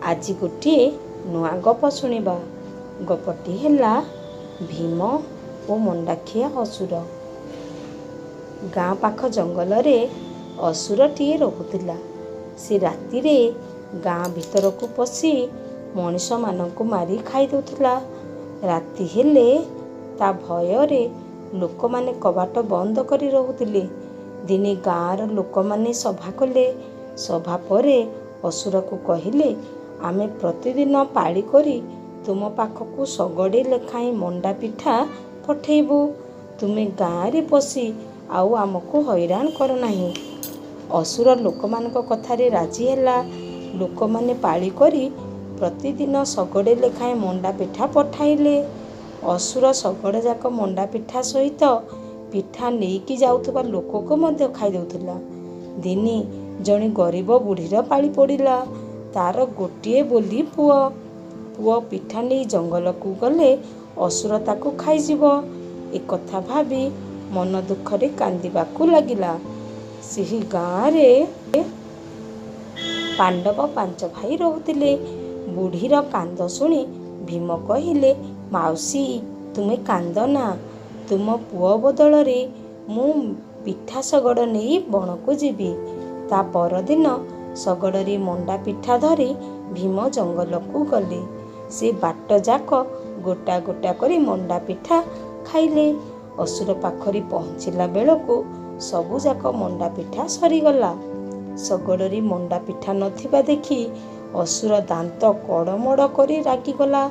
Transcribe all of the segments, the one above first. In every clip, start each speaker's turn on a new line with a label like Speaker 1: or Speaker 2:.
Speaker 1: ଆଜି ଗୋଟିଏ ନୂଆ ଗପ ଶୁଣିବା। ଗପଟି ହେଲା ଭୀମ ଓ ମଣ୍ଡାଖିଆ ଅସୁର। ଗାଁ ପାଖ ଜଙ୍ଗଲରେ ଅସୁରଟିଏ ରହୁଥିଲା। ସେ ରାତିରେ ଗାଁ ଭିତରକୁ ପଶି ମଣିଷମାନଙ୍କୁ ମାରି ଖାଇଦେଉଥିଲା। ରାତି ହେଲେ ତା ଭୟରେ ଲୋକମାନେ କବାଟ ବନ୍ଦ କରି ରହୁଥିଲେ। ଦିନେ ଗାଁର ଲୋକମାନେ ସଭା କଲେ। ସଭା ପରେ ଅସୁରକୁ କହିଲେ, ଆମେ ପ୍ରତିଦିନ ପାଳି କରି ତୁମ ପାଖକୁ ଶଗଡ଼େ ଲେଖାଏଁ ମଣ୍ଡା ପିଠା ପଠେଇବୁ। ତୁମେ ଗାଁରେ ପଶି ଆଉ ଆମକୁ ହଇରାଣ କର ନାହିଁ। ଅସୁର ଲୋକମାନଙ୍କ କଥାରେ ରାଜି ହେଲା। ଲୋକମାନେ ପାଳି କରି ପ୍ରତିଦିନ ଶଗଡ଼େ ଲେଖାଏଁ ମଣ୍ଡା ପିଠା ପଠାଇଲେ। ଅସୁର ଶଗଡ଼ଯାକ ମଣ୍ଡା ପିଠା ସହିତ ପିଠା ନେଇକି ଯାଉଥିବା ଲୋକକୁ ମଧ୍ୟ ଖାଇଦେଉଥିଲା। ଦିନେ ଜଣେ ଗରିବ ବୁଢ଼ୀର ପାଳି ପଡ଼ିଲା। ତାର ଗୋଟିଏ ବୋଲି ପୁଅ। ପୁଅ ପିଠା ନେଇ ଜଙ୍ଗଲକୁ ଗଲେ ଅସୁର ତାକୁ ଖାଇଯିବ, ଏକଥା ଭାବି ମନ ଦୁଃଖରେ କାନ୍ଦିବାକୁ ଲାଗିଲା। ସେହି ଗାଁରେ ପାଣ୍ଡବ ପାଞ୍ଚ ଭାଇ ରହୁଥିଲେ। ବୁଢ଼ୀର କାନ୍ଦ ଶୁଣି ଭୀମ କହିଲେ, ମାଉସୀ, ତୁମେ କାନ୍ଦନା। ତୁମ ପୁଅ ବଦଳରେ ମୁଁ ପିଠା ଶଗଡ଼ ନେଇ ବଣକୁ ଯିବି। ତା ପରଦିନ ଶଗଡ଼ରେ ମଣ୍ଡା ପିଠା ଧରି ଭୀମ ଜଙ୍ଗଲକୁ ଗଲେ। ସେ ବାଟଯାକ ଗୋଟା ଗୋଟା କରି ମଣ୍ଡା ପିଠା ଖାଇଲେ। ଅସୁର ପାଖରେ ପହଞ୍ଚିଲା ବେଳକୁ ସବୁଯାକ ମଣ୍ଡା ପିଠା ସରିଗଲା। ଶଗଡ଼ରେ ମଣ୍ଡା ପିଠା ନଥିବା ଦେଖି ଅସୁର ଦାନ୍ତ କଡ଼ମଡ଼ କରି ରାଗିଗଲା।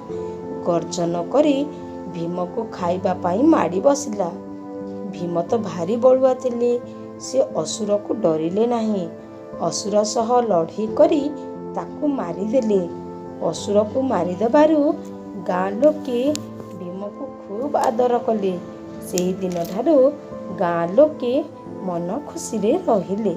Speaker 1: ଗର୍ଜନ କରି ଭୀମକୁ ଖାଇବା ପାଇଁ ମାଡ଼ି ବସିଲା। ଭୀମ ତ ଭାରି ବଳୁଆ ଥିଲେ। ସେ ଅସୁରକୁ ଡରିଲେ ନାହିଁ। ଅସୁର ସହ ଲଢ଼େଇ କରି ତାକୁ ମାରିଦେଲେ। ଅସୁରକୁ ମାରିଦେବାରୁ ଗାଁ ଲୋକେ ଭୀମକୁ ଖୁବ୍ ଆଦର କଲେ। ସେହି ଦିନଠାରୁ ଗାଁ ଲୋକେ ମନ ଖୁସିରେ ରହିଲେ।